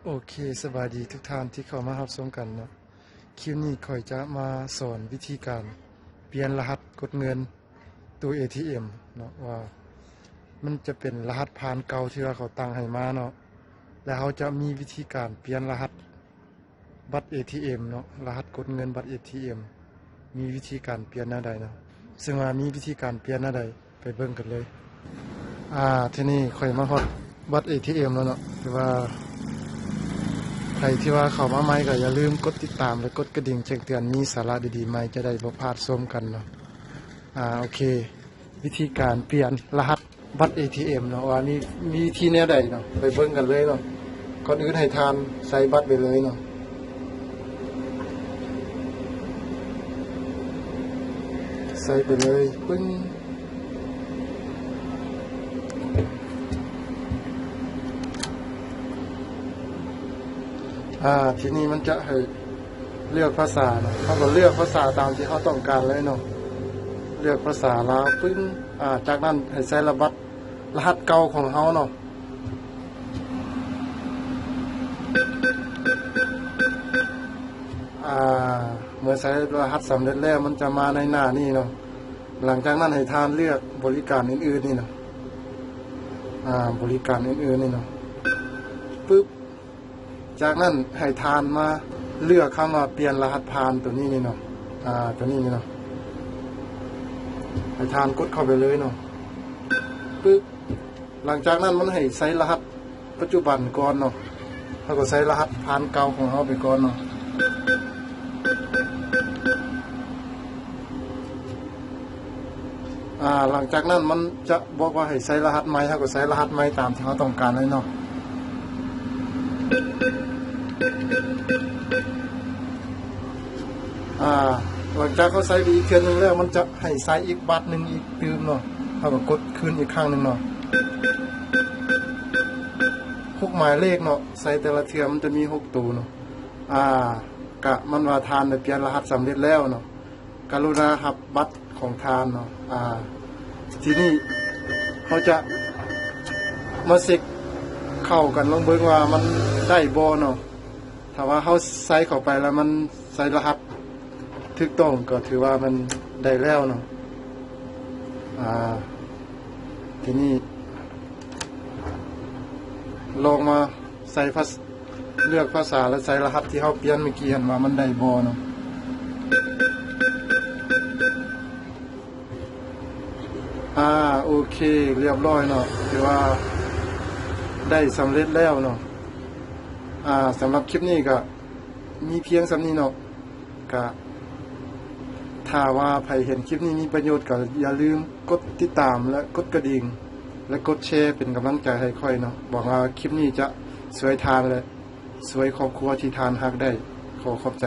ໂອເຄ ສະບາຍດີທຸກທ່ານທີ່ເຂົ້າມາຮັບຊົມກັນເນາະ. ຄລິບນີ້ຂ້ອຍຈະມາສອນວິທີການປ່ຽນລະຫັດກົດເງິນຕູ້ເອທີເອັມເນາະ ວ່າມັນຈະເປັນລະຫັດຜ່ານເກົ່າທີ່ວ່າເຂົາຕັ້ງໃຫ້ມາເນາະ ແລະ ເຮົາຈະມີວິທີການປ່ຽນລະຫັດບັດເອທີເອັມເນາະ, ລະຫັດກົດເງິນບັດເອທີເອັມ ມີວິທີການປ່ຽນແນວໃດເນາະ. ເຊິ່ງວ່າມີວິທີການປ່ຽນແນວໃດ ໄປເບິ່ງກັນເລີຍ. ອ່າ ທີນີ້ຂ້ອຍມາຮອດບັດເອທີເອັມແລ້ວເນາະ. ຖືວ່າໃຜທີ່ວ່າເຂົ້າມາໃໝ່ກໍຢ່າລືມກົດຕິດຕາມ ແລະ ກົດກະດິ່ງແຈ້ງເຕືອນ, ມີສາລະດີໆໃໝ່ຈະໄດ້ບໍ່ພາດຊົມກັນເນາະ. ອ່າ ໂອເຄ ວິທີການປ່ຽນລະຫັດບັດເອທີເອັມເນາະ ວ່າມີ ມີວິທີແນວໃດເນາະ ໄປເບິ່ງກັນເລີຍເນາະ. ກ່ອນອື່ນໃຫ້ທ່ານໃສ່ບັດໄປເລີຍເນາະ. ໃສ່ໄປເລີຍ ປຶ້ງ. ອ່າ ທີນີ້ມັນຈະໃຫ້ເລືອກພາສາເນາະ, ເຮົາກໍເລືອກພາສາຕາມທີ່ເຮົາຕ້ອງການເລີຍເນາະ. ເລືອກພາສາລາວ ປຶ້ງ. ອ່າ ຈາກນັ້ນໃຫ້ໃສ່ລະບັດ ລະຫັດເກົ່າຂອງເຮົາເນາະ. ອ່າ ເມື່ອໃສ່ລະຫັດສຳເລັດແລ້ວ ມັນຈະມາໃນໜ້ານີ້ເນາະ. ຫຼັງຈາກນັ້ນໃຫ້ທ່ານເລືອກບໍລິການອື່ນໆນີ້ເນາະ. ອ່າ ບໍລິການອື່ນໆນີ້ເນາະ ປຶບ. ຈາກນັ້ນໃຫ້ທ່ານມາເລືອກຄຳວ່າປ່ຽນລະຫັດຜ່ານ ໂຕນີ້ນີ້ເນາະ. ອ່າ ໂຕນີ້ນີ້ເນາະ ໃຫ້ທ່ານກົດເຂົ້າໄປເລີຍເນາະ ປຶບ. ຫຼັງຈາກນັ້ນມັນໃຫ້ໃສ່ລະຫັດປັດຈຸບັນກ່ອນເນາະ, ເຮົາກໍໃສ່ລະຫັດຜ່ານເກົ່າຂອງເຮົາໄປກ່ອນເນາະ. ອ່າ ຫຼັງຈາກນັ້ນມັນຈະບອກວ່າໃຫ້ໃສ່ລະຫັດໃໝ່, ເຮົາກໍໃສ່ລະຫັດໃໝ່ຕາມທີ່ເຮົາຕ້ອງການເລີຍເນາະ. ອ່າ ຫຼັງຈາກເຮົາໃສ່ໄປອີກເທື່ອໜຶ່ງແລ້ວ ມັນຈະໃຫ້ໃສ່ອີກບັດໜຶ່ງອີກຕື່ມເນາະ, ເຮົາກໍກົດຄືນອີກຄັ້ງໜຶ່ງເນາະ. ຫົກໝາຍເລກເນາະ, ໃສ່ແຕ່ລະເທື່ອມັນຈະມີຫົກໂຕເນາະ. ອ່າ ກະມັນວ່າທ່ານໄດ້ປ່ຽນລະຫັດສຳເລັດແລ້ວເນາະ. ກະລຸນາຮັບບັດຂອງທ່ານເນາະ. ອ່າ ທີນີ້ເຮົາຈະມາເຊັກເຂົ້າກັນລອງເບິ່ງວ່າມັນໄດ້ບໍ່ເນາະ. ຖ້າວ່າເຮົາໃສ່ເຂົ້າໄປແລ້ວມັນໃສ່ລະຫັດຖືກຕ້ອງ ກໍຖືວ່າມັນໄດ້ແລ້ວເນາະ. ອ່າ ທີນີ້ລອງມາ ໃສ່ພາສ- ເລືອກພາສາ ແລະ ໃສ່ລະຫັດທີ່ເຮົາປ່ຽນເມື່ອກີ້ຫັ້ນວ່າມັນໄດ້ບໍ່ເນາະ. ອ່າ ໂອເຄ ລຽບຮ້ອຍເນາະ, ຖືວ່າໄດ້ສຳເລັດແລ້ວເນາະ. ອ່າ ສຳລັບຄລິບນີ້ກໍມີພຽງສ່ຳນີ້ເນາະ. ກະ ຖ້າວ່າໃຜເຫັນຄລິບນີ້ມີປະໂຫຍດ ກໍຢ່າລືມກົດຕິດຕາມ ແລະ ກົດກະດິ່ງ ແລະ ກົດແຊເປັນກຳລັງໃຈໃຫ້ຂ້ອຍເນາະ. ຫວັງວ່າຄລິບນີ້ຈະຊ່ວຍທ່ານ ແລະ ຊ່ວຍຄອບຄົວທີ່ທ່ານຮັກໄດ້. ຂໍຂອບໃຈ.